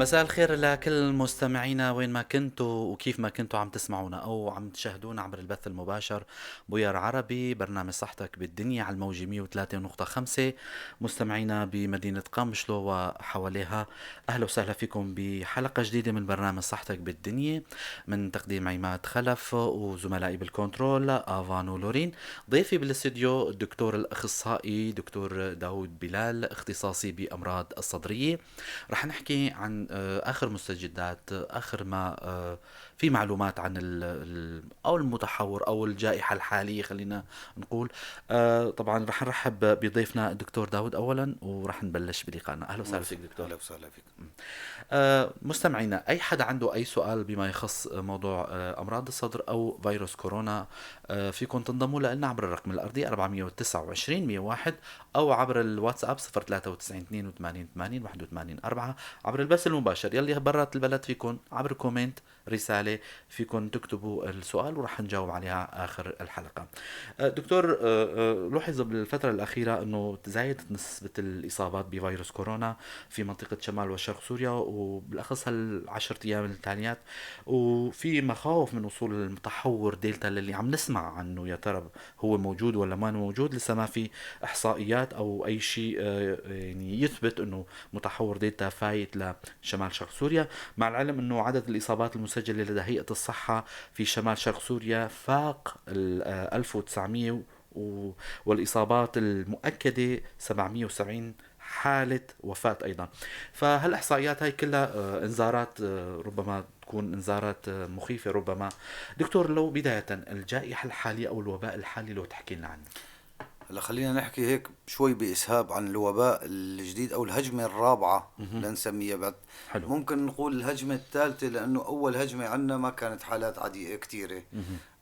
مساء الخير لكل مستمعينا وين ما كنتوا وكيف ما كنتوا عم تسمعونا او عم تشاهدونا عبر البث المباشر بوير عربي، برنامج صحتك بالدنيا على الموجة 103.5. مستمعينا بمدينة قامشلو وحواليها، اهلا وسهلا فيكم بحلقة جديدة من برنامج صحتك بالدنيا من تقديم عماد خلف وزملائي بالكنترول افان ولورين. ضيفي بالاستديو الدكتور الاخصائي دكتور داود بلال، اختصاصي بامراض الصدرية. رح نحكي عن اخر مستجدات، اخر ما في معلومات عن او المتحور او الجائحة الحالية خلينا نقول. طبعا رح نرحب بضيفنا الدكتور داود اولا ورح نبلش بلقائنا. اهلا وسهلا فيك دكتور. اهلا وسهلا فيك. مستمعينا، اي حدا عنده اي سؤال بما يخص موضوع امراض الصدر او فيروس كورونا، فيكم تنضموا لنا عبر الرقم الارضي 429 101 او عبر الواتساب 093 82 80 81 4 عبر البث المباشر. يلي برات البلد فيكم عبر comment رسالة فيكم تكتبوا السؤال ورح نجاوب عليها آخر الحلقة. دكتور، لوحظ بالفترة الأخيرة أنه تزايدت نسبة الإصابات بفيروس كورونا في منطقة شمال وشرق سوريا، وبالأخص هالعشرة أيام التاليات، وفي مخاوف من وصول المتحور دلتا اللي عم نسمع عنه. يا ترى هو موجود ولا ما موجود؟ لسه ما في إحصائيات أو أي شيء يعني يثبت أنه متحور دلتا فايت لشمال شرق سوريا، مع العلم أنه عدد الإصابات المسجلة لدى هيئة الصحة في شمال شرق سوريا فاق ال 1900 والإصابات المؤكدة 770 حالة وفاة أيضا. فهالإحصائيات هاي كلها إنذارات، ربما تكون إنذارات مخيفة ربما. دكتور، لو بداية الجائحة الحالية أو الوباء الحالي لو تحكي لنا عنه. هلا خلينا نحكي هيك شوي بإسهاب عن الوباء الجديد أو الهجمة الرابعة لنسميها بعد. حلو. ممكن نقول الهجمة الثالثة، لأنه أول هجمة عنا ما كانت حالات عادية كثيرة،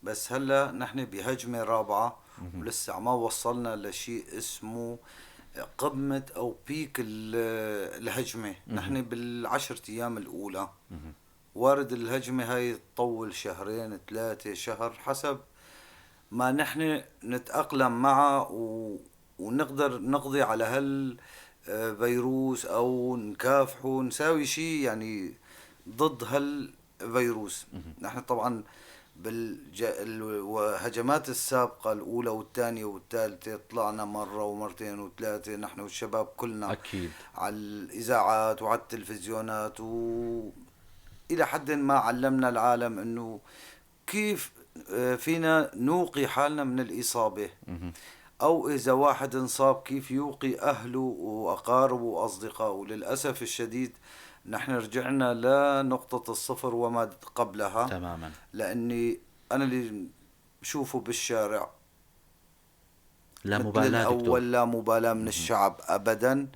بس هلا نحن بهجمة رابعة ولسه ما وصلنا لشيء اسمه قمة أو peak الهجمة. نحن بالعشرة أيام الأولى. وارد الهجمة هاي تطول شهرين 3 شهر حسب ما نحن نتأقلم معه ونقدر نقضي على هالفيروس أو نكافحه، نساوي شيء يعني ضد هالفيروس. نحن طبعا بالهجمات السابقة الأولى والثانية والثالثة طلعنا مرة ومرتين وثلاثة نحن والشباب كلنا أكيد على الإذاعات وعلى التلفزيونات، وإلى حد ما علمنا العالم أنه كيف فينا نوقي حالنا من الإصابة، أو إذا واحد انصاب كيف يوقي أهله وأقاربه وأصدقائه. للأسف الشديد نحن رجعنا لنقطة الصفر وما قبلها تماما، لأني أنا اللي بشوفه بالشارع لا مبالاة، الأول لا مبالاة من الشعب أبدا.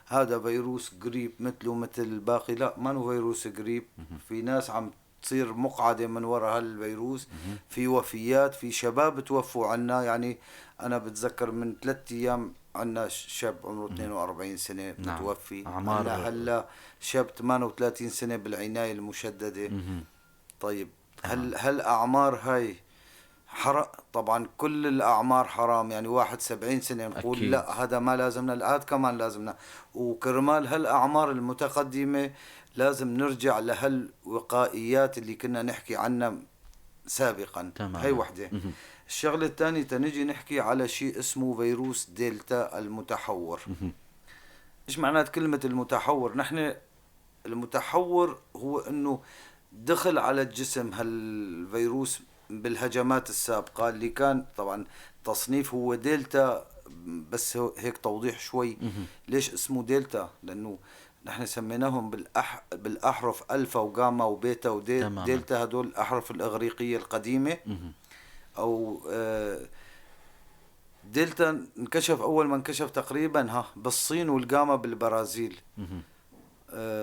هذا فيروس قريب مثله مثل الباقي، لا ما هو فيروس قريب. في ناس عم تصير مقعدة من وراء هالفيروس، في وفيات، في شباب توفوا عنا. يعني أنا بتذكر من 3 أيام عنا شاب عمره 42 سنة متوفي. عنا هلا شاب 38 سنة بالعناية المشددة. طيب هل أعمار هاي طبعا كل الأعمار حرام، يعني واحد 70 سنة نقول أكيد. لا هذا ما لازمنا، الآن كمان لازمنا. وكرمال هالأعمار المتقدمة لازم نرجع لهالوقائيات اللي كنا نحكي عنها سابقا. تمام. هاي وحدة. الشغلة الثانية تنجي نحكي على شيء اسمه فيروس دلتا المتحور. إيش معنات كلمة المتحور؟ نحن المتحور هو إنه دخل على الجسم هالفيروس بالهجمات السابقة اللي كان طبعا تصنيف هو دلتا، بس هيك توضيح شوي. ليش اسمه دلتا؟ لأنه نحن سميناهم بالأحرف ألفا وغاما وبيتا ودلتا، هدول الأحرف الإغريقية القديمة. أو دلتا انكشف أول ما انكشف تقريبا بالصين، والغاما بالبرازيل.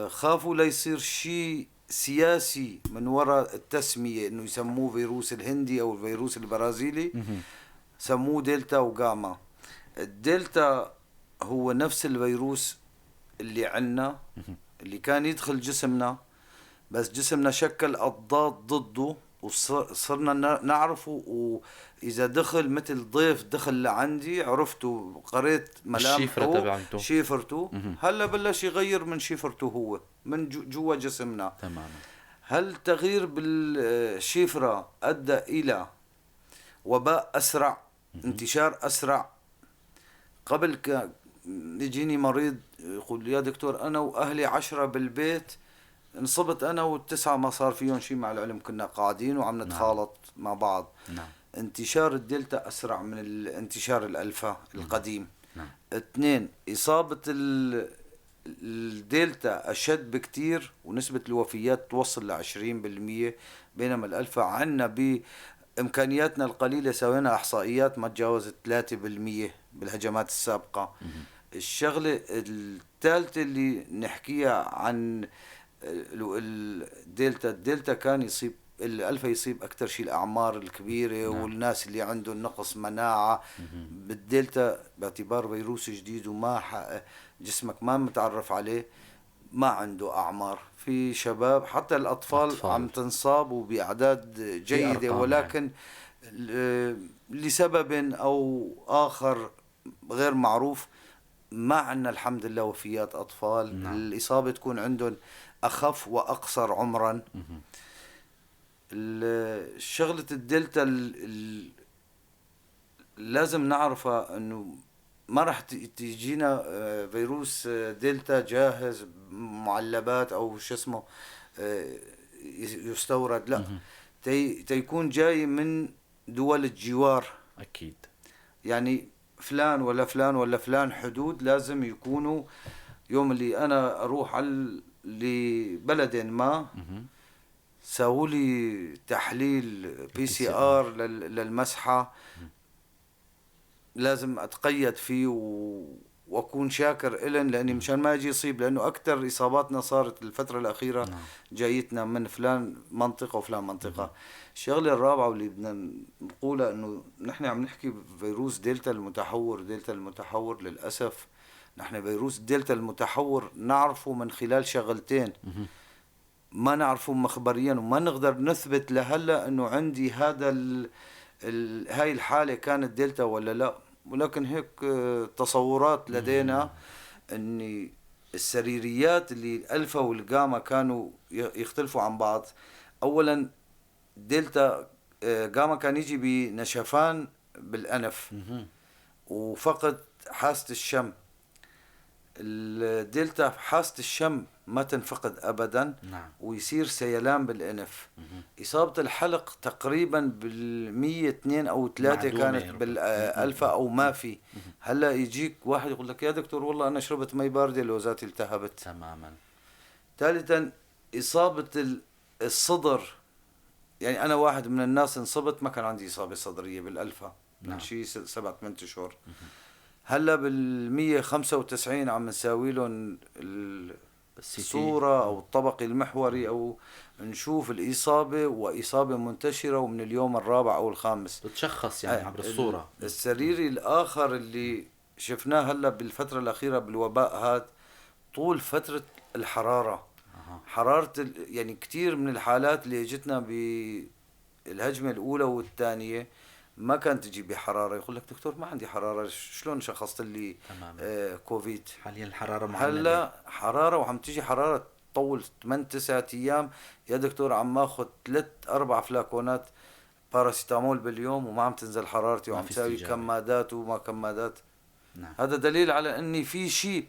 خافوا ليصير شيء سياسي من وراء التسمية، إنه يسموه فيروس الهندي أو الفيروس البرازيلي، سموه دلتا وغاما. الدلتا هو نفس الفيروس اللي عنا، اللي كان يدخل جسمنا، بس جسمنا شكل أضداد ضده. وصرنا نعرفه، وإذا دخل مثل ضيف دخل لعندي عرفته، قريت ملامحه، شفرته. هلا بلش يغير من شفرته هو من جوا جسمنا. تماما. هل التغيير بالشفرة أدى إلى وباء أسرع، انتشار أسرع؟ قبل يجيني مريض يقول يا دكتور أنا وأهلي 10 بالبيت، انصبت أنا و9 ما صار فيهم شيء، مع العلم كنا قاعدين وعم نتخالط مع بعض. نعم. انتشار الدلتا أسرع من انتشار الألفا القديم. نعم. 2، إصابة الدلتا أشد بكتير ونسبة الوفيات توصل ل 20%، بينما الألفا عنا بإمكانياتنا القليلة سوينا إحصائيات ما تجاوزت 3% بالهجمات السابقة. الشغلة الثالثة اللي نحكيها عن الدلتا، الدلتا كان يصيب الألفا، يصيب أكثر شيء الأعمار الكبيرة. نعم. والناس اللي عندهم نقص مناعة. بالدلتا باعتبار فيروس جديد وما جسمك ما متعرف عليه، ما عنده أعمار، في شباب حتى الأطفال عم تنصاب وبأعداد جيدة، ولكن يعني لسبب أو آخر غير معروف ما عندنا الحمد لله وفيات أطفال. نعم. الإصابة تكون عندهم أخف وأقصر عمرا. شغلة الدلتا لازم نعرفها أنه ما راح تجينا فيروس دلتا جاهز معلبات أو شو اسمه يستورد، لا، تيكون جاي من دول الجوار. أكيد. يعني فلان ولا فلان ولا فلان حدود لازم يكونوا. يوم اللي أنا أروح على لبلد ما سووا لي تحليل PCR للمسحة، لازم أتقيد فيه وأكون شاكر إلن، لأني مشان ما أجي يصيب، لأنه أكثر إصاباتنا صارت الفترة الأخيرة جايتنا من فلان منطقة وفلان منطقة. الشغلة الرابعة واللي بدنا نقولها أنه نحن عم نحكي فيروس دلتا المتحور، دلتا المتحور للأسف نحن فيروس دلتا المتحور نعرفه من خلال شغلتين، ما نعرفه مخبريا وما نقدر نثبت لهلا أنه عندي هذا هاي الحالة كانت دلتا ولا لا، ولكن هيك تصورات لدينا أن السريريات اللي الألفا والجاما كانوا يختلفوا عن بعض. أولا دلتا جاما كان يجي بنشفان بالأنف وفقد حاسة الشم، الدلتا حاسة الشم ما تنفقد أبدا. نعم. ويصير سيلان بالأنف. إصابة الحلق تقريبا 102 أو 3 كانت بالألفا أو ما في. هلأ يجيك واحد يقول لك يا دكتور والله أنا شربت مي باردة لوزاتي التهبت. تماما. ثالثا إصابة الصدر، يعني أنا واحد من الناس انصبت ما كان عندي إصابة صدرية بالألفا من شيء 7-8 أشهر. هلا 195 عم نساوي لهم الصورة أو الطبقي المحوري أو نشوف الإصابة، وإصابة منتشرة ومن اليوم الرابع أو الخامس بتشخص يعني عبر الصورة. السريري الآخر اللي شفناه هلا بالفترة الأخيرة بالوباء هاد طول فترة الحرارة. حرارة يعني كتير من الحالات اللي اجتنا بالهجمة الأولى والثانية ما كانت تجي بحرارة، يقول لك دكتور ما عندي حرارة، شلون شخصت لي كوفيد؟ حاليا الحرارة معلمة. هلا حرارة وعم تجي حرارة تطول 8-9 أيام يا دكتور، عم اخذ 3-4 فلاكونات باراسيتامول باليوم وما عم تنزل حرارتي، وعم تساوي كمادات وما كمادات. نعم. هذا دليل على اني في شيء.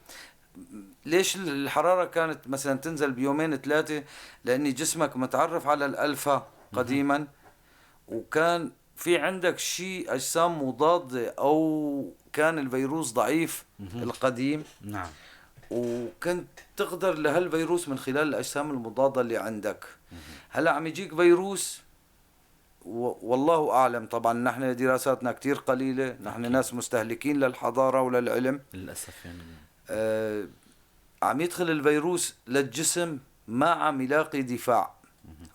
ليش الحرارة كانت مثلا تنزل بيومين 3؟ لأن جسمك متعرف على الألفا قديما، وكان في عندك شيء أجسام مضادة أو كان الفيروس ضعيف القديم. نعم. وكنت تقدر لهالفيروس من خلال الأجسام المضادة اللي عندك. هلأ عم يجيك فيروس والله أعلم، طبعا نحن دراساتنا كتير قليلة، نحن ناس مستهلكين للحضارة وللعلم للأسف يعني. عم يدخل الفيروس للجسم ما عم يلاقي دفاع،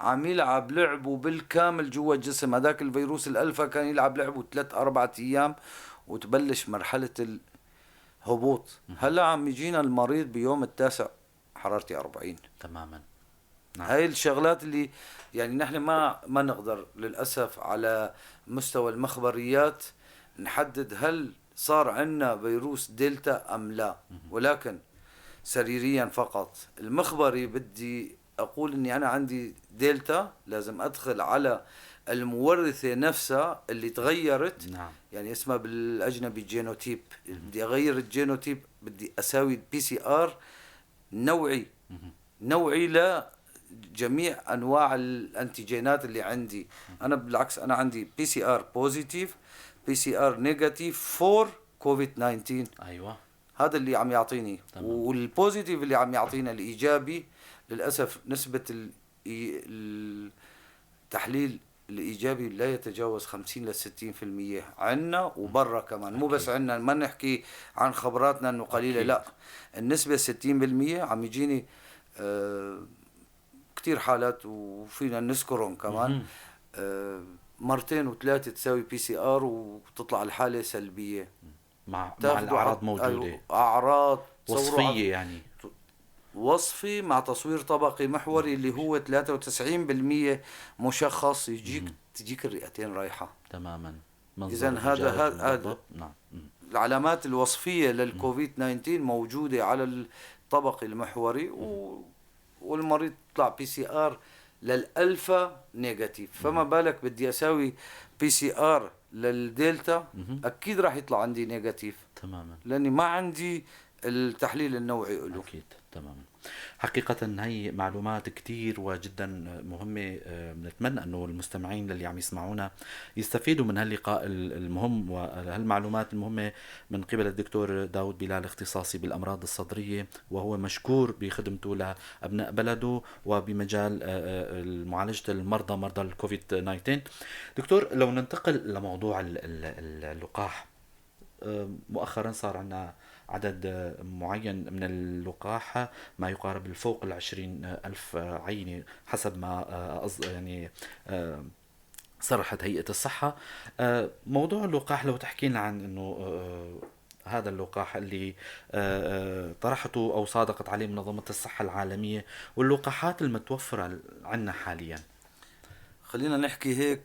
عم يلعب لعبه بالكامل جوا الجسم. هذاك الفيروس الألفا كان يلعب لعبه 3-4 أيام وتبلش مرحلة الهبوط. هلا عم يجينا المريض بيوم التاسع حرارتي 40. تماما. نعم. هاي الشغلات اللي يعني نحن ما نقدر للأسف على مستوى المخبريات نحدد هل صار عندنا فيروس دلتا أم لا، ولكن سريريا فقط. المخبري بدي أقول إني أنا عندي دلتا، لازم أدخل على المورثة نفسها اللي تغيرت. نعم. يعني اسمها بالأجنبي genotype. بدي أغير ال genotype، بدي أساوي ال PCR نوعي. نوعي لجميع أنواع الأنتيجينات اللي عندي. أنا بالعكس، أنا عندي بي سي آر بوزيتيف، بي سي آر نيجاتيف فور كوفيد 19. هذا اللي عم يعطيني. وال positive اللي عم يعطينا الإيجابي، للأسف نسبة التحليل الإيجابي لا يتجاوز 50 ل ستين في المية عنا وبرا كمان، مو بس عنا، ما نحكي عن خبراتنا إنه قليلة، لا، النسبة 60% عم يجيني كتير حالات وفينا نذكرهم كمان. مرتين وثلاثة تساوي PCR وتطلع الحالة سلبية. مع تاخذوا الأعراض موجودة. أعراض تصوروا وصفية يعني. وصفي مع تصوير طبقي محوري اللي هو 93% مشخص، تجيك الرئتين رايحة. تماما. منظر إذن الدجاج المضبب. هذا نعم. العلامات الوصفية للكوفيد 19 موجودة على الطبقي المحوري، والمريض طلع PCR للألفا negative، فما بالك بدي أساوي PCR للدلتا، أكيد راح يطلع عندي negative. لأني ما عندي التحليل النوعي له. أكيد. تماما. حقيقة هي معلومات كتير وجدا مهمة، بنتمنى أنه المستمعين اللي عم يسمعونا يستفيدوا من هاللقاء المهم وهالمعلومات المهمة من قبل الدكتور داود بلال، اختصاصي بالأمراض الصدرية، وهو مشكور بخدمته لأبناء بلده وبمجال معالجة المرضى، مرضى الكوفيد 19. دكتور، لو ننتقل لموضوع اللقاح، مؤخرا صار عندنا عدد معين من اللقاح ما يقارب الفوق العشرين ألف عينة حسب ما صرحت هيئة الصحة. موضوع اللقاح لو تحكي لنا عن أنه، هذا اللقاح اللي طرحته أو صادقت عليه منظمة الصحة العالمية واللقاحات المتوفرة عندنا حاليا. خلينا نحكي هيك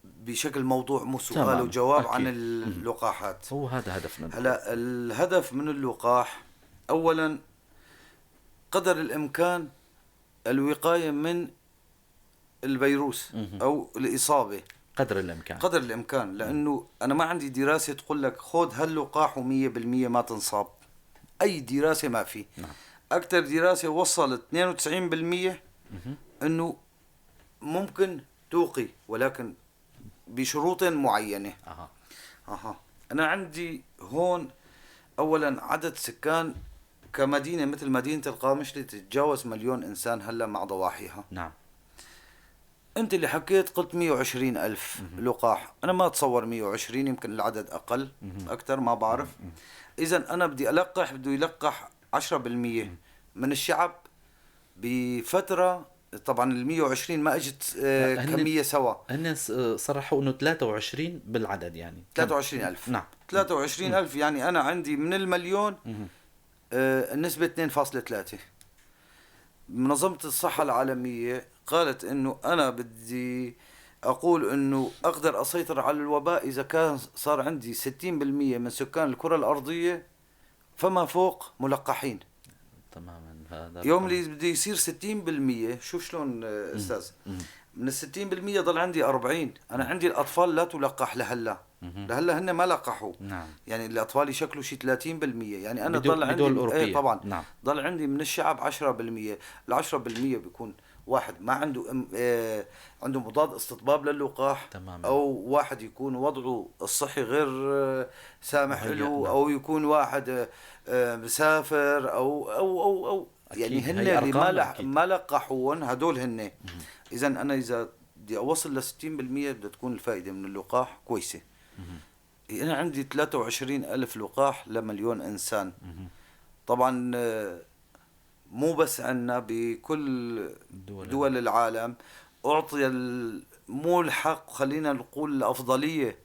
بشكل موضوع، مو سؤال وجواب عن اللقاحات. هو هذا هدفنا. هلا الهدف من اللقاح أولا قدر الإمكان الوقاية من الفيروس أو الإصابة. قدر الإمكان. قدر الإمكان، لأنه أنا ما عندي دراسة تقول لك خذ هاللقاح ومية بالمية ما تنصاب. أي دراسة ما في. أكثر دراسة وصلت 92% أنه ممكن توقي، ولكن بشروط معينة. أنا عندي هون أولا عدد سكان كمدينة مثل مدينة القامشلي تتجاوز 1,000,000 إنسان هلا مع ضواحيها. أنت اللي حكيت قلت 120 ألف لقاح، أنا ما أتصور 120، يمكن العدد أقل، أكثر، ما بعرف. إذن أنا بدي ألقح، بده يلقح 10% من الشعب بفترة. طبعاً ال 120 ما أجت، كمية سوا. هن صرحوا إنه 23 بالعدد يعني. 23,000. 23,000، يعني أنا عندي من المليون، النسبة 2.3. منظمة الصحة العالمية قالت إنه أنا بدي أقول إنه أقدر أسيطر على الوباء إذا كان صار عندي 60% من سكان الكرة الأرضية فما فوق ملقحين. هذا يوم الرقم. اللي بده يصير 60%، شوف شلون، أستاذ. من الستين بالمية ضل عندي 40. أنا عندي الأطفال لا تلقح لهلا. لهلا هن ما لقحوا. يعني الأطفال يشكلوا شي 30%. يعني أنا ضل عندي بدول الأوروبية. إيه، طبعاً. ضل عندي من الشعب 10%. العشرة بالمية بيكون واحد ما عنده عنده مضاد استطباب للقاح، أو واحد يكون وضعه الصحي غير سامح له، أو يكون واحد مسافر، أو، أو، أو، أو. يعني هن هي اللي أرقام أكيد. ما لقحوهم هدول هن. إذن أنا إذا بدي أوصل لستين بالمية بدها تكون الفائدة من اللقاح كويسة. أنا عندي 23,000 لقاح لمليون إنسان. طبعاً، مو بس عنا، بكل دول العالم أعطي مو الحق، خلينا نقول الأفضلية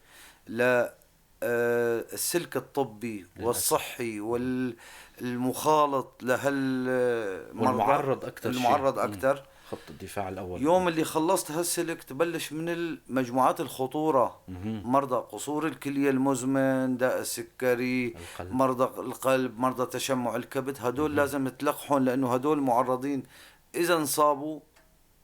ل، السلك الطبي والصحي المخالط لهالمرضى، والمعرض أكثر شيء. المعرض أكثر. خط الدفاع الأول. يوم اللي خلصت هالسلك تبلش من المجموعات الخطورة. مرضى قصور الكلية المزمن، داء السكري، القلب. مرضى القلب، مرضى تشمع الكبد، هدول لازم تلقحهم لأنه هدول معرضين إذا انصابوا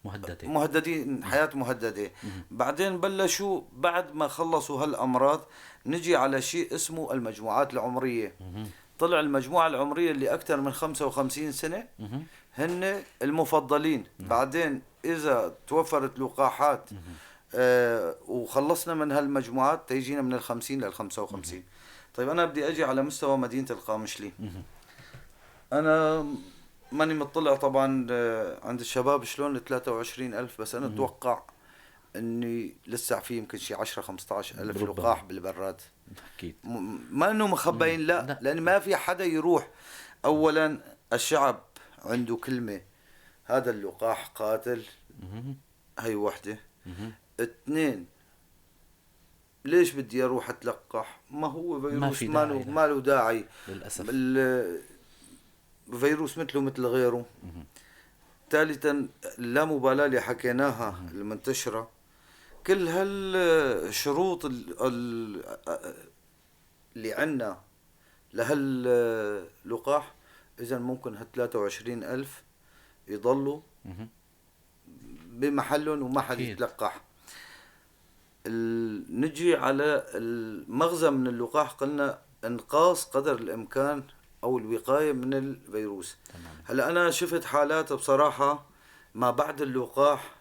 مهددين، مهددين، حياة مهددة. بعدين بلشوا بعد ما خلصوا هالأمراض نجي على شيء اسمه المجموعات العمرية. طلع المجموعة العمرية اللي أكثر من 55 سنة هن المفضلين. بعدين إذا توفرت لقاحات، وخلصنا من هالمجموعات تيجينا من 50 لل 55. طيب أنا بدي أجي على مستوى مدينة القامشلي. أنا ماني مطلع طبعا عند الشباب شلون ال 23,000، بس أنا أتوقع إني لسه في يمكن شي 10 15,000 لقاح بالبراد. أكيد. ما إنه مخبيين، لا، لا. لأن ما في حدا يروح. أولا الشعب عنده كلمة، هذا اللقاح قاتل. هي وحدة. اثنين، ليش بدي أروح أتلقح؟ ما هو فيروس، ما في داعي له. ما له داعي. للأسف. فيروس مثله مثل غيره. ثالثا، اللامبالاة اللي حكيناها المنتشرة، كل هالشروط اللي عنا لهاللقاح، إذا ممكن هال 23,000 يضلوا بمحلهم وما حد يتلقح. نجي على المغزى من اللقاح، قلنا انقاص قدر الإمكان أو الوقاية من الفيروس. هلأ أنا شفت حالات بصراحة ما بعد اللقاح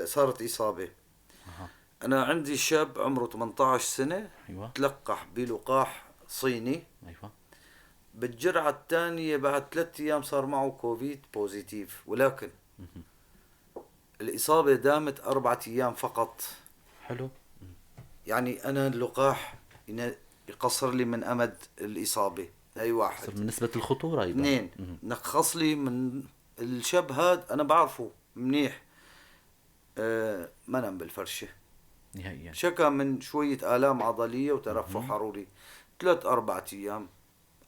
صارت إصابة. أنا عندي شاب عمره 18 سنة، تلقح بلقاح صيني. بالجرعة الثانية بعد 3 أيام صار معه كوفيد positive، ولكن الإصابة دامت 4 أيام فقط. يعني أنا اللقاح يقصر لي من أمد الإصابة، هي واحد. يقصر من نسبة الخطورة أيضا. اثنين، نقص لي من الشاب هاد، أنا بعرفه منيح، ما نام بالفرشة نهائيا، شكى من شوية آلام عضلية وترفع حروري 3-4 أيام.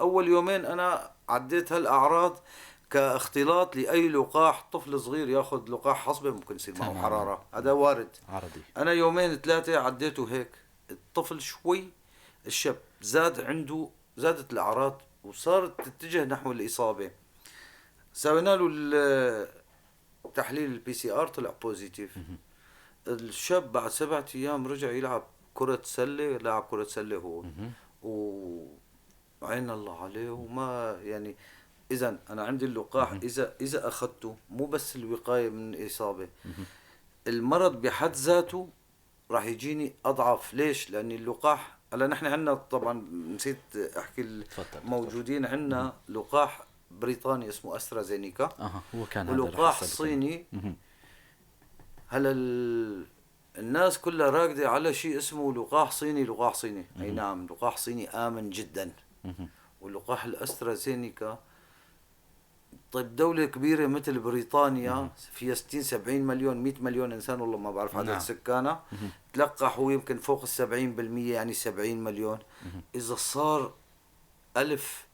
أول يومين أنا عديت هالأعراض كاختلاط لأي لقاح، طفل صغير ياخذ لقاح حصبة ممكن يصير معه حرارة، هذا وارد عرضي. أنا يومين 3 عديته هيك، الطفل شوي، الشاب زاد عنده، زادت الأعراض وصارت تتجه نحو الإصابة. سوينا له تحليل ال PCR طلع positive. الشاب بعد 7 أيام رجع يلعب كرة سلة، لاعب كرة سلة هو، وعين الله عليه وما يعني. إذن أنا عندي اللقاح، إذا أخذته مو بس الوقاية من الإصابة، المرض بحد ذاته راح يجيني أضعف. ليش؟ لأن اللقاح، هلا نحن عندنا طبعا نسيت أحكي موجودين عندنا لقاح بريطاني اسمه أسترازينيكا. هو كان هذا ولقاح الحسب. صيني. هلا الناس كلها راكدة على شيء اسمه لقاح صيني، لقاح صيني. أي نعم، لقاح صيني آمن جدا. ولقاح الأسترازينيكا، طيب دولة كبيرة مثل بريطانيا فيها 60-70 مليون، 100 مليون إنسان، والله ما بعرف عدد سكانها، تلقحوا يمكن فوق السبعين بالمية، يعني 70 مليون. إذا صار 1000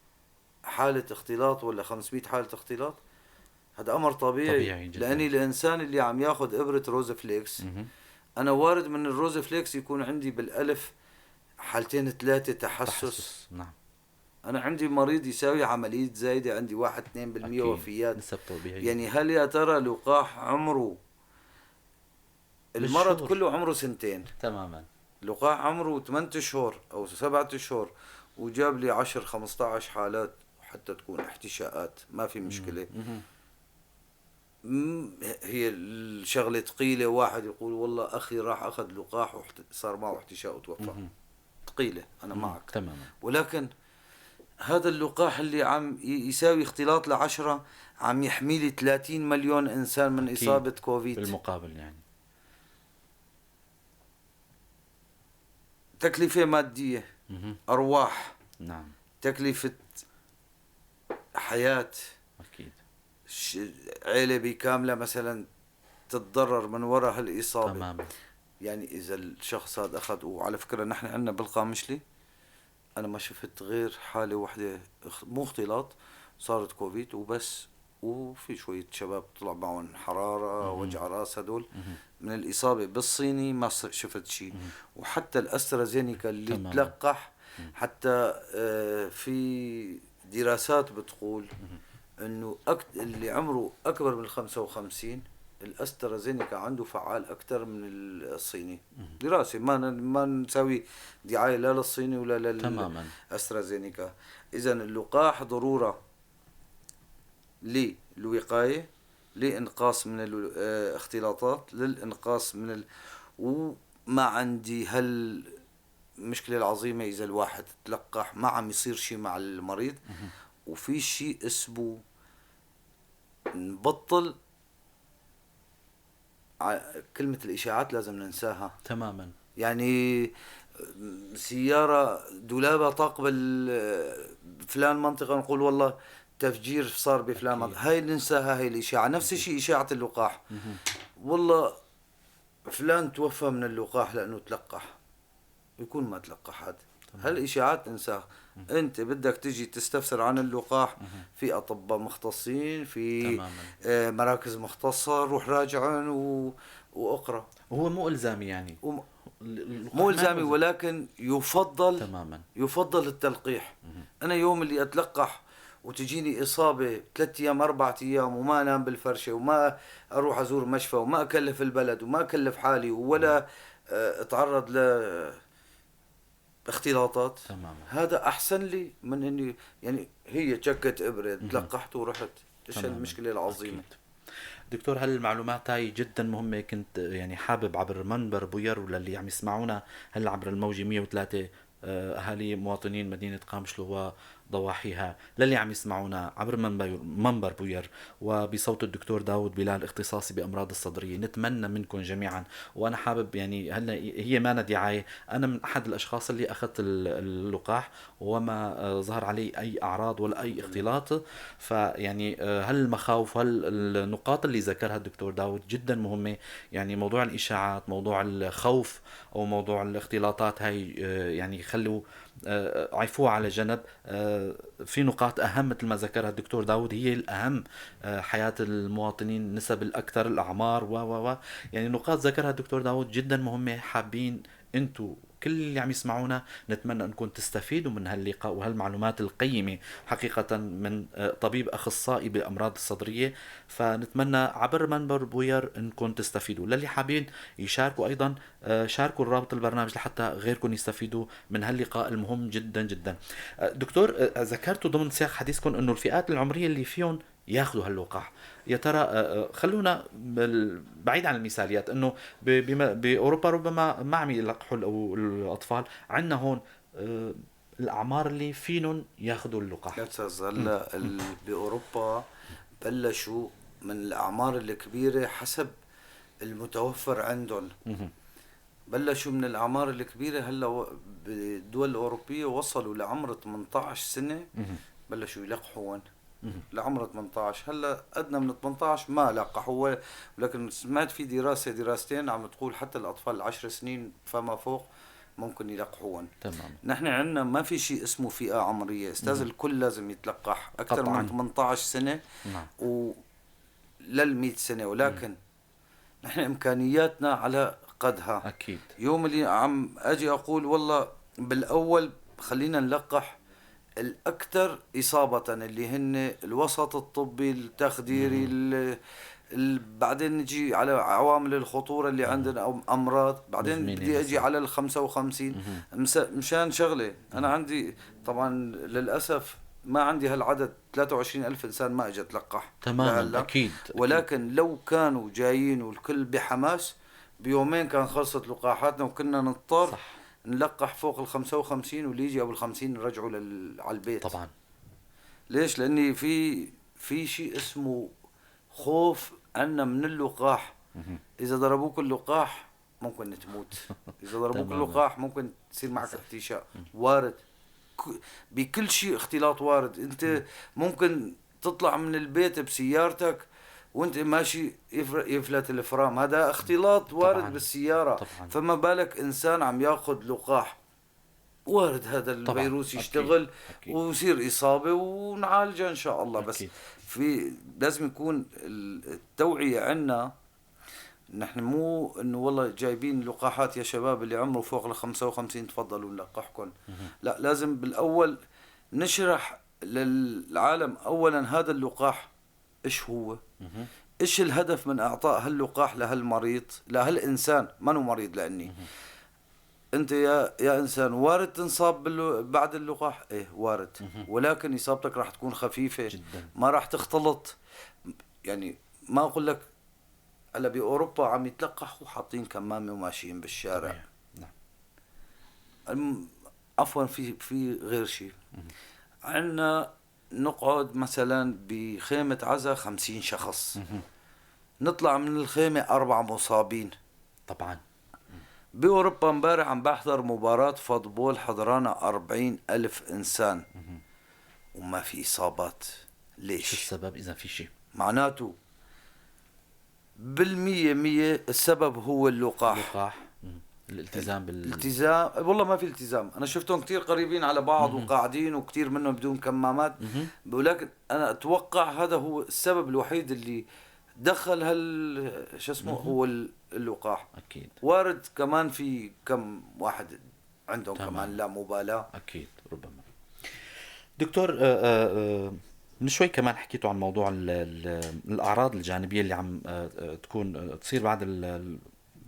حالة اختلاط ولا 500 حالة اختلاط، هذا أمر طبيعي. طبيعي جداً. لأني الإنسان اللي عم ياخذ إبرة روزفليكس، أنا وارد من الروزفليكس يكون عندي بالألف حالتين 3 تحسس. تحسس. نعم. أنا عندي مريض يساوي عملية زايدة، عندي 1-2% وفيات. نسب طبيعية. هل يا ترى لقاح عمره المرض بالشهور. كله عمره سنتين. لقاح عمره 8 أشهر أو 7 أشهر وجاب لي 10-15 حالات، حتى تكون احتشاءات ما في مشكلة. هي الشغلة ثقيلة، واحد يقول والله أخي راح أخذ لقاح وصار معه احتشاء وتوفى. ثقيلة، أنا معك. ولكن هذا اللقاح اللي عم يساوي اختلاط ل10 عم يحمي لي 30 مليون إنسان من إصابة كوفيد. بالمقابل يعني تكلفة مادية، أرواح، تكلفة حياة، عيلة بكاملة مثلا تتضرر من وراء هالإصابة. إذا الشخص هذا أخذ، وعلى فكرة نحن عندنا بالقامشلي انا ما شفت غير حاله وحده، مو اختلاط، صارت كوفيد وبس، وفي شوية شباب طلع معهم حرارة، وجع راس، هدول من الإصابة بالصيني ما شفت شيء. وحتى الأسترازينيكا اللي تلقح، حتى في دراسات بتقول إنه اللي عمره أكبر من 55 الأسترازينيكا عنده فعال أكثر من الصيني. دراسة، ما نسوي دعاية لا للصيني ولا للأسترازينيكا. إذا اللقاح ضرورة للوقاية، لإنقاص من الاختلاطات، للإنقاص من وما عندي هالمشكلة العظيمة إذا الواحد تلقح ما عم يصير شيء مع المريض. وفي شيء اسمه نبطل كلمة الإشاعات، لازم ننساها تماما. يعني سيارة دولابها طاق فلان منطقة نقول والله تفجير صار بفلان منطقة، هاي ننساها، هاي الإشاعة. نفس الشيء إشاعة اللقاح، والله فلان توفى من اللقاح لأنه تلقح، يكون ما تلقح هذا. هالإشاعات ننساها. أنت بدك تجي تستفسر عن اللقاح، في أطباء مختصين، في مراكز مختصة، روح راجعن وأقرأ. هو مو إلزامي يعني. مو إلزامي، ولكن يفضل تماما. يفضل التلقيح. أنا يوم اللي أتلقح وتجيني إصابة 3 أيام 4 أيام وما أنام بالفرشة وما أروح أزور مشفى وما أكلف البلد وما أكلف حالي ولا أتعرض ل اختلاطات، هذا أحسن لي من إني يعني هي تشكت إبرة تلقحت ورحت. إيش المشكلة العظيمة؟ أكيد. دكتور، هالمعلومات هاي جدا مهمة، كنت يعني حابب عبر منبر بوير وللي عم يسمعونا هلا عبر الموجة 103 أهالي مواطنين مدينة قامشلو وضواحيها، للي عم يسمعونا عبر منبر بوير وبصوت الدكتور داود بلال اختصاصي بأمراض الصدرية، نتمنى منكم جميعا. وأنا حابب يعني هلا هي ما دعاية، أنا من أحد الأشخاص اللي أخذت اللقاح وما ظهر علي أي أعراض ولا أي اختلاط، فيعني هالمخاوف هالنقاط اللي ذكرها الدكتور داود جدا مهمة. يعني موضوع الإشاعات، موضوع الخوف أو موضوع الاختلاطات هاي يعني خلوا عيفوها على جنب. في نقاط أهم مثل ما ذكرها الدكتور داود هي الأهم، حياة المواطنين، النسب الأكثر، الأعمار و يعني نقاط ذكرها الدكتور داود جدا مهمة. حابين أنتو كل اللي عم يسمعونا نتمنى أنكم تستفيدوا من هاللقاء وهالمعلومات القيمة حقيقة من طبيب أخصائي بالأمراض الصدرية، فنتمنى عبر منبر بوير أنكم تستفيدوا. للي حابين يشاركوا أيضا شاركوا الرابط البرنامج لحتى غيركم يستفيدوا من هاللقاء المهم جدا جدا. دكتور، ذكرتوا ضمن سياق حديثكم أنه الفئات العمرية اللي فيهم ياخذوا هاللقاح، يا ترى خلونا بعيد عن المثاليات انه باوروبا ربما ما عم يلقحوا الاطفال، عندنا هون الاعمار اللي فينهم ياخذوا اللقاح. لا استاذ، هلا باوروبا بلشوا من الاعمار الكبيرة حسب المتوفر عندهم، بلشوا من الاعمار الكبيرة. هلا بالدول الاوروبية وصلوا لعمر 18 سنة بلشوا يلقحون لعمر 18. هلا ادنى من 18 ما لقحوا، ولكن سمعت في دراسة دراستين عم تقول حتى الاطفال 10 سنين فما فوق ممكن يلقحون. تمام. نحن عندنا ما في شيء اسمه فئة عمرية استاذ، الكل لازم يتلقح اكثر من 18 سنة. نعم. ولل 100 سنة، ولكن نحن امكانياتنا على قدها. اكيد. يوم اللي عم اجي اقول والله بالاول خلينا نلقح الأكثر إصابة اللي هن الوسط الطبي التخديري، بعدين نجي على عوامل الخطورة اللي عندنا أو أمراض، بعدين بدي أجي على 55 مشان شغلة. أنا عندي طبعا للأسف ما عندي هالعدد 23,000 إنسان ما أجى تلقح. تماما. أكيد. ولكن لو كانوا جايين والكل بحماس بيومين كان خلصت لقاحاتنا، وكنا نضطر صح نلقح فوق 55، واللي يجي قبل 50 نرجعه على البيت. طبعا. ليش؟ لاني في شيء اسمه خوف عنا من اللقاح. اذا ضربوك اللقاح ممكن تموت، اذا ضربوك اللقاح ممكن تصير معك احتشاء، وارد بكل شيء، اختلاط وارد. انت ممكن تطلع من البيت بسيارتك وانت ماشي يفلت الفرام، هذا اختلاط وارد. طبعاً. بالسيارة. طبعاً. فما بالك انسان عم ياخذ لقاح وارد هذا الفيروس يشتغل. أكيد. ويصير إصابة ونعالجها إن شاء الله. بس أكيد. في لازم يكون التوعية عنا، نحن مو انه والله جايبين لقاحات يا شباب اللي عمره فوق ال 55 تفضلوا نلقحكم. لا، لازم بالاول نشرح للعالم اولا هذا اللقاح ايش هو، ايش الهدف من اعطاء هاللقاح لهالمريض، لهالانسان ما هو مريض. لاني انت يا انسان وارد تنصاب بعد اللقاح، ايه وارد، ولكن اصابتك راح تكون خفيفة جدا، ما راح تختلط. يعني ما اقول لك هلا باوروبا عم يتلقحوا حاطين كمامه وماشيين بالشارع. نعم. عفوا، في غير شيء. عندنا نقعد مثلا بخيمة عزا 50 شخص، نطلع من الخيمة 4 مصابين. طبعا بأوروبا امبارح عم بحضر مباراة football حضرانا 40,000 إنسان وما في إصابات. ليش؟ شو السبب إذا في شيء؟ معناته 100% السبب هو اللقاح. اللقاح، الالتزام الالتزام. والله ما في التزام، انا شفتهم كثير قريبين على بعض وقاعدين وكثير منهم بدون كمامات، ولكن انا اتوقع هذا هو السبب الوحيد اللي دخل شو اسمه هو اللقاح. اكيد وارد كمان في كم واحد عندهم كمان لا مبالاة. اكيد ربما. دكتور، من شوي كمان حكيتوا عن موضوع الاعراض الجانبية اللي عم تكون تصير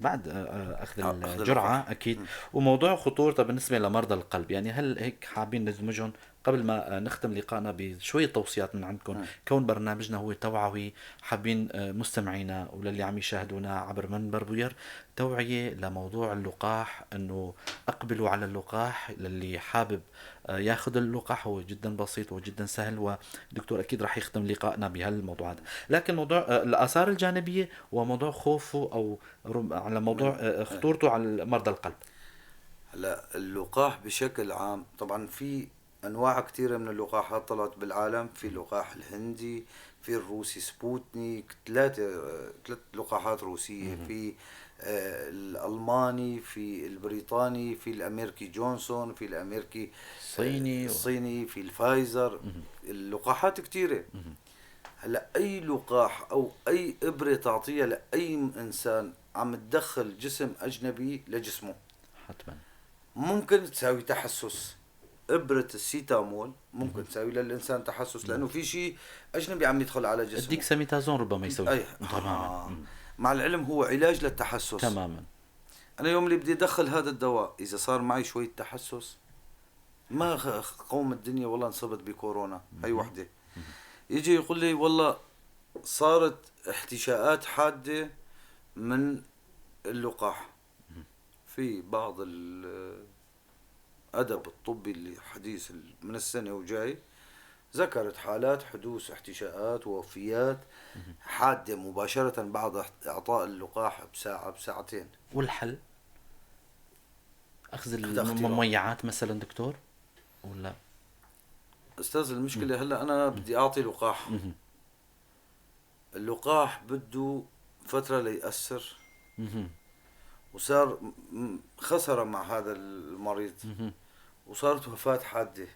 بعد اخذ الجرعة. اكيد. وموضوع خطورتها بالنسبة لمرضى القلب، يعني هل هيك حابين ندمجهم قبل ما نختم لقائنا بشوية توصيات من عندكم؟ كون برنامجنا هو توعوي، حابين مستمعينا وللي عم يشاهدونا عبر منبر بوير توعية لموضوع اللقاح، انه اقبلوا على اللقاح. للي حابب ياخذ اللقاح هو جدا بسيط وجدا سهل، والدكتور اكيد راح يختم لقائنا بهالموضوع هذا. لكن موضوع الاثار الجانبية وموضوع خوفه او على موضوع خطورته على مرضى القلب. هلا اللقاح بشكل عام طبعا في انواع كثيرة من اللقاحات طلعت بالعالم، في اللقاح الهندي، في الروسي سبوتنيك، ثلاث لقاحات روسية، في الالماني، في البريطاني، في الامريكي جونسون، في الامريكي الصيني، في الفايزر. اللقاحات كثيرة. هلا اي لقاح او اي ابره تعطيها لاي انسان عم تدخل جسم اجنبي لجسمه حتما ممكن تساوي تحسس. إبرة السيتامول ممكن تساوي للإنسان تحسس لأنه في شيء أجنبي عم يدخل على جسمه. الديكساميتازون ربما يسوي. تماما. مع العلم هو علاج للتحسس. تماما. أنا يوم اللي بدي أدخل هذا الدواء إذا صار معي شوية تحسس ما قوم الدنيا والله انصبت بكورونا. هي وحدة. يجي يقول لي والله صارت احتشاءات حادة من اللقاح. في بعض الأدب الطبي الحديث من السنة وجاي ذكرت حالات حدوث احتشاءات ووفيات حادة مباشرة بعد إعطاء اللقاح بساعة بساعتين. والحل؟ أخذ المميعات مثلا دكتور ولا؟ أستاذ المشكلة هلأ أنا بدي أعطي لقاح. اللقاح بده فترة ليأثر، وصار خسر مع هذا المريض وصارت وفاة حادة.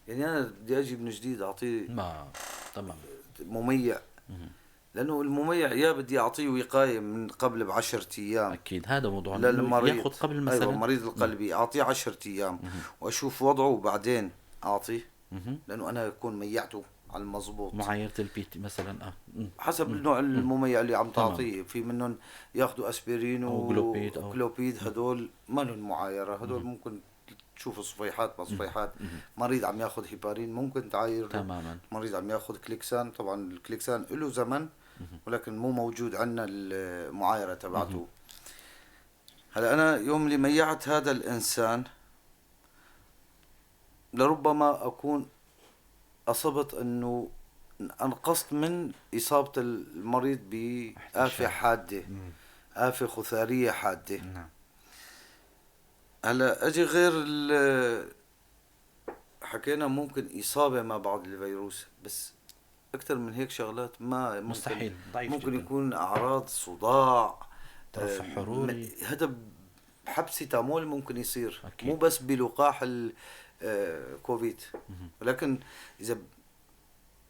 يعني أنا بدي أجي من جديد أعطيه ما تمام مميع، لأنه المميع يا بدي أعطيه وقاية من قبل ب10 أيام. أكيد هذا موضوع للمريض يأخذ قبل مثلا. أيوة المريض القلبي أعطيه 10 أيام وأشوف وضعه وبعدين أعطيه، لأنه أنا أكون ميعته على المضبوط. معايرة ال PT مثلا حسب النوع المميع اللي عم تعطيه. في منهم ياخذوا اسبرين وكلوبيد، هدول ما لهم معايرة، هدول ممكن تشوف صفيحات مصفيحات. مريض عم ياخذ هيبارين ممكن تعاير. تماما. مريض عم ياخذ كليكسان، طبعا الكليكسان له زمن ولكن مو موجود عندنا المعايرة تبعته. هلا انا يوم اللي ميعت هذا الانسان لربما اكون أصبت أنه أنقصت من إصابة المريض بآفة حادة، آفة خثارية حادة. نعم. هلا أجي غير حكينا ممكن إصابة مع بعض الفيروس، بس أكثر من هيك شغلات ما ممكن. مستحيل. ضعيف ممكن جداً. يكون أعراض صداع، ترفع حروري، هذا بحب سيتامول ممكن يصير. أكيد. مو بس بلقاح الكوفيد. ولكن اذا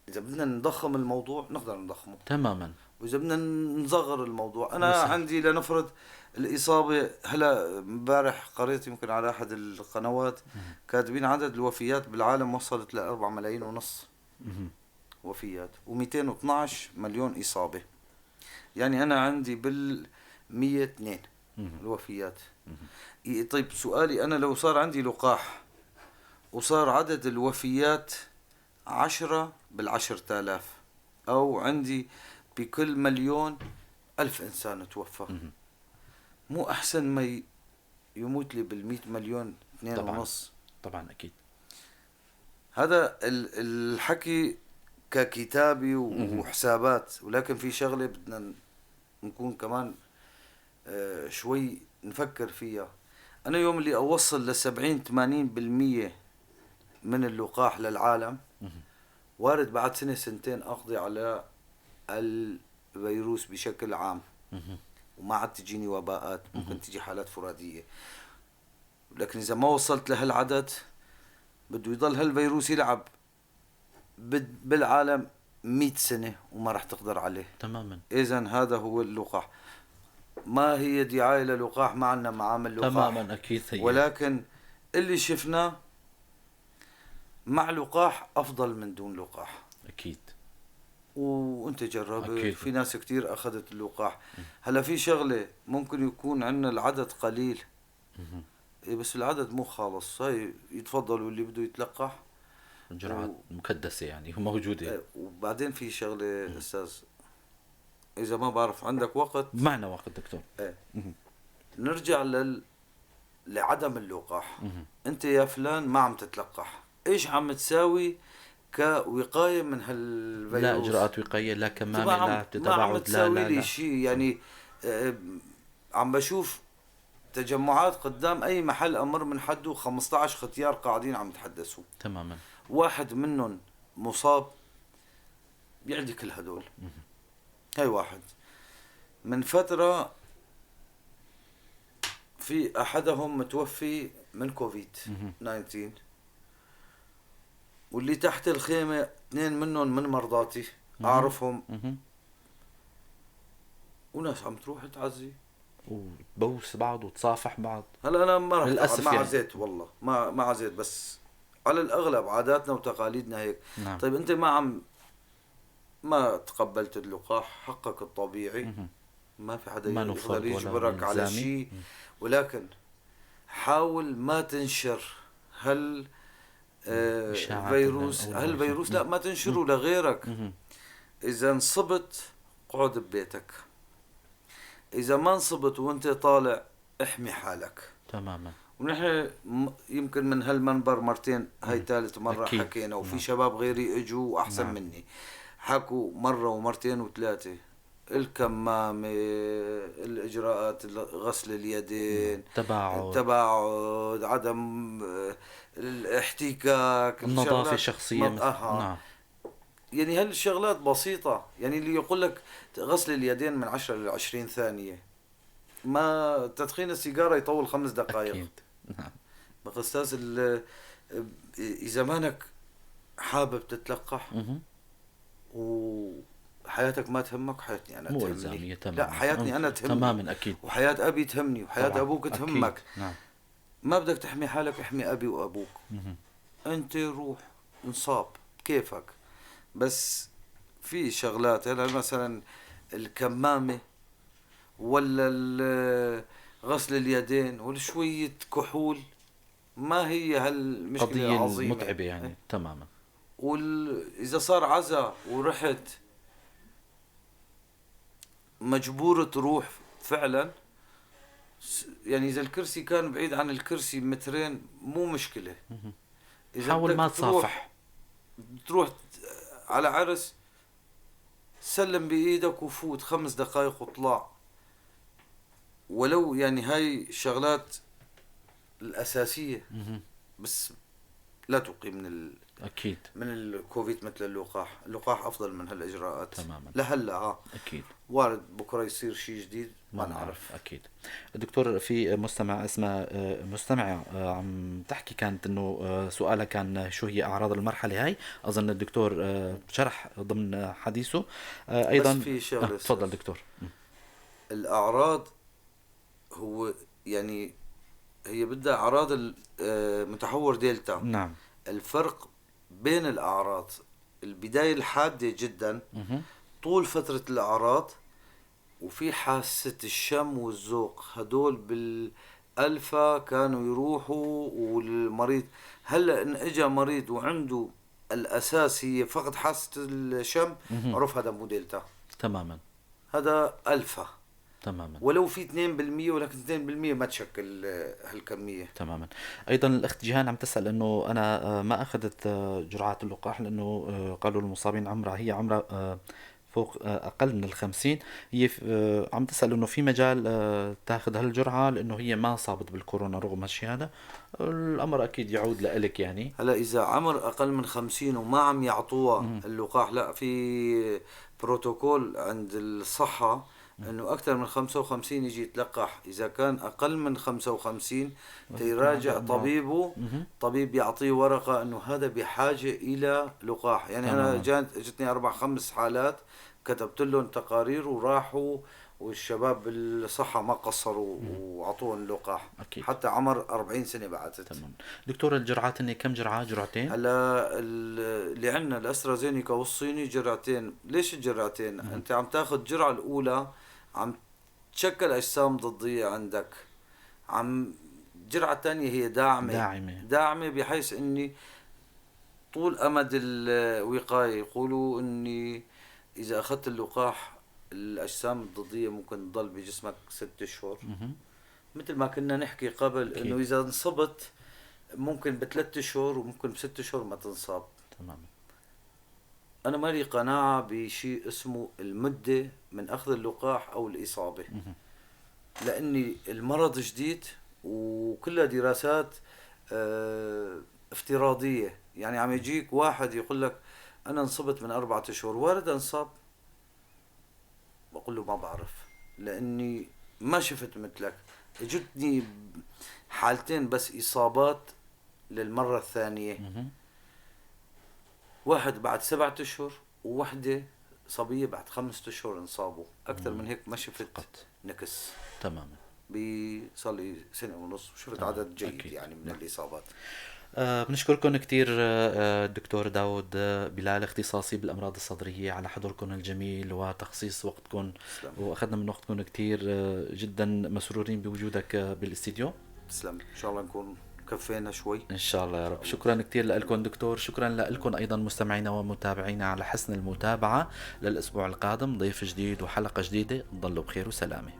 بدنا نضخم الموضوع نقدر نضخمه تماما، واذا بدنا نصغر الموضوع. انا عندي لنفرض الاصابة، هلا امبارح قريت يمكن على احد القنوات كاتبين عدد الوفيات بالعالم وصلت ل 4.5 ملايين وفيات و212 مليون اصابه. يعني انا عندي بال 102 الوفيات. طيب سؤالي، انا لو صار عندي لقاح وصار عدد الوفيات 10 بال10,000، او عندي بكل مليون 1000 انسان توفى، مو احسن ما يموت لي بال100 مليون 2.5؟ طبعا اكيد. هذا الحكي ككتابي وحسابات، ولكن في شغله بدنا نكون كمان شوي نفكر فيها. انا يوم اللي اوصل ل 70-80% من اللقاح للعالم، وارد بعد سنة سنتين اقضي على الفيروس بشكل عام، وما عاد تجيني وباءات، ممكن تجي حالات فراديه. لكن اذا ما وصلت لهالعدد بده يضل هالفيروس يلعب بالعالم 100 سنة وما راح تقدر عليه. تماما. اذا هذا هو اللقاح. ما هي دعاية للقاح، ما عندنا معامل لقاح. تماما اكيد هي. ولكن اللي شفناه مع لقاح افضل من دون لقاح. اكيد. وانت جربت، في ناس كتير اخذت اللقاح. هلا في شغله ممكن يكون عندنا العدد قليل، إيه بس العدد مو خالص. هاي يتفضلوا اللي بده يتلقح، الجرعات مكدسه يعني موجودة. إيه، وبعدين في شغله استاذ، اذا ما بعرف عندك وقت؟ معنا وقت دكتور. إيه. نرجع لعدم اللقاح. انت يا فلان ما عم تتلقح، ايش عم تساوي كوقايه من هالفيروس؟ لا اجراءات وقاية، لا كمامه، لا تباعد، ما عم تساوي لي شيء. يعني عم بشوف تجمعات قدام اي محل امر من حده 15 ختيار قاعدين عم يتحدثوا. تماما. واحد منهم مصاب بيعدي كل هدول. هاي واحد. من فترة في احدهم متوفي من كوفيد 19، واللي تحت الخيمة 2 منهم من مرضاتي اعرفهم، وناس عم تروح تعزي وتبوس بعض وتصافح بعض. هلا انا ما للاسف ما يعني. عزيت والله، ما عزيت، بس على الاغلب عاداتنا وتقاليدنا هيك. نعم. طيب انت ما تقبلت اللقاح، حقك الطبيعي، ما في حدا يقدر يجبرك على شيء، ولكن حاول ما تنشر هال فيروس، هالفيروس لا ما تنشره لغيرك. اذا انصبت اقعد ببيتك، اذا ما انصبت وانت طالع احمي حالك. تماما. ونحن يمكن من هالمنبر مرتين، هاي ثالث مرة أكيد. حكينا، وفي شباب غيري اجوا واحسن مني حكوا مرة ومرتين وثلاثة. الكمامة، الإجراءات، غسل اليدين، التباعد، عدم الاحتكاك، النظافة الشخصية. نعم. يعني هالشغلات بسيطة. يعني اللي يقول لك غسل اليدين من 10 ل 20 ثانية، ما تدخين السيجارة يطول 5 دقائق. أكيد. نعم. بس أستاذ، إذا مانك حابب تتلقح وحياتك ما تهمك، حياتي أنا تهمني. لا حياتني أنا تهمني تماما. أكيد. وحياة أبي تهمني، وحياة طبعاً. أبوك تهمك. نعم. ما بدك تحمي حالك، احمي أبي وأبوك. أنت روح انصاب كيفك. بس في شغلات هلا مثلا الكمامة ولا غسل اليدين ولا شوية كحول، ما هي هالمشكلة العظيمة المتعبة يعني. تماما. وإذا صار عزا ورحت مجبور تروح فعلا، يعني إذا الكرسي كان بعيد عن الكرسي مترين مو مشكلة. إذا حاول ما تصافح، تروح على عرس سلم بإيدك وفوت 5 دقائق وطلع. ولو يعني هاي الشغلات الأساسية، بس لا توقي من اكيد من الكوفيد مثل اللقاح. اللقاح افضل من هالاجراءات تماما لهلا. اكيد وارد بكره يصير شيء جديد، ما نعرف. اكيد. دكتور، في مستمع اسمها مستمعة عم تحكي، كانت انه سؤالها كان شو هي اعراض المرحلة هاي، اظن الدكتور شرح ضمن حديثه ايضا. بس في شغله. تفضل دكتور. الاعراض هو يعني هي بدها اعراض المتحور دلتا. نعم. الفرق بين الأعراض، البداية الحادة جدا، طول فترة الأعراض، وفي حاسة الشم والذوق، هدول بالألفا كانوا يروحوا. والمريض هلا إن إجا مريض وعنده الأساس هي فقد حاسة الشم، عرف هذا مو دلتا. تماما. هذا ألفا. تماما. ولو في 2%، ولكن 2% ما تشكل هالكمية. تماما. أيضا الأخت جيهان عم تسأل أنه أنا ما أخذت جرعات اللقاح لأنه قالوا المصابين عمرها، هي عمرها فوق أقل من 50، هي عم تسأل أنه في مجال تاخذ هالجرعة لأنه هي ما صابت بالكورونا رغم هالشيء هذا. الأمر أكيد يعود لإلك يعني. هلا إذا عمر أقل من 50 وما عم يعطوها اللقاح، لا، في بروتوكول عند الصحة انه اكثر من 55 يجي يتلقح. اذا كان اقل من 55 تيراجع طبيبه، طبيب يعطيه ورقة انه هذا بحاجة الى لقاح. يعني انا اجتني 4-5 حالات، كتبت لهم تقارير وراحوا، والشباب بالصحة ما قصروا وعطوهم اللقاح. أكيد. حتى عمر 40 سنة بعتت. تمام. دكتور، الجرعات هن كم جرعة؟ جرعتين؟ هلا اللي عندنا الاسترازينيكا والصيني جرعتين. ليش الجرعتين؟ انت عم تاخذ الجرعة الاولى عم تشكل اجسام ضدية عندك، عم الجرعة الثانية هي داعمة. داعمة بحيث اني طول امد الوقاية. يقولوا اني اذا اخذت اللقاح الاجسام الضدية ممكن تضل بجسمك 6 اشهر. مثل ما كنا نحكي قبل انه اذا انصبت ممكن ب3 اشهر وممكن ب6 اشهر ما تنصاب. تمام. انا ما لي قناعة بشيء اسمه المدة من اخذ اللقاح او الاصابة، لاني المرض جديد وكلها دراسات افتراضية. يعني عم يجيك واحد يقول لك انا انصبت من 4 اشهر، وارد انصاب، بقول له ما بعرف لاني ما شفت مثلك. اجتني حالتين بس اصابات للمرة الثانية، واحد بعد 7 اشهر ووحده صبية بعد 5 اشهر انصابوا. اكثر من هيك ما شفت نكس. تماما. صار لي 1.5 سنة وشفت عدد جيد. أكيد. يعني من الاصابات. بنشكركم كثير الدكتور داود بلال، اختصاصي بالامراض الصدرية، على حضوركم الجميل وتخصيص وقتكم، واخذنا من وقتكم كثير. جدا مسرورين بوجودك بالاستديو. تسلم، ان شاء الله نكون كفينا شوي ان شاء الله يا رب. شكرا كثير لكم دكتور، شكرا لكم ايضا مستمعينا ومتابعينا على حسن المتابعة. للاسبوع القادم ضيف جديد وحلقه جديدة، تضلوا بخير وسلامه.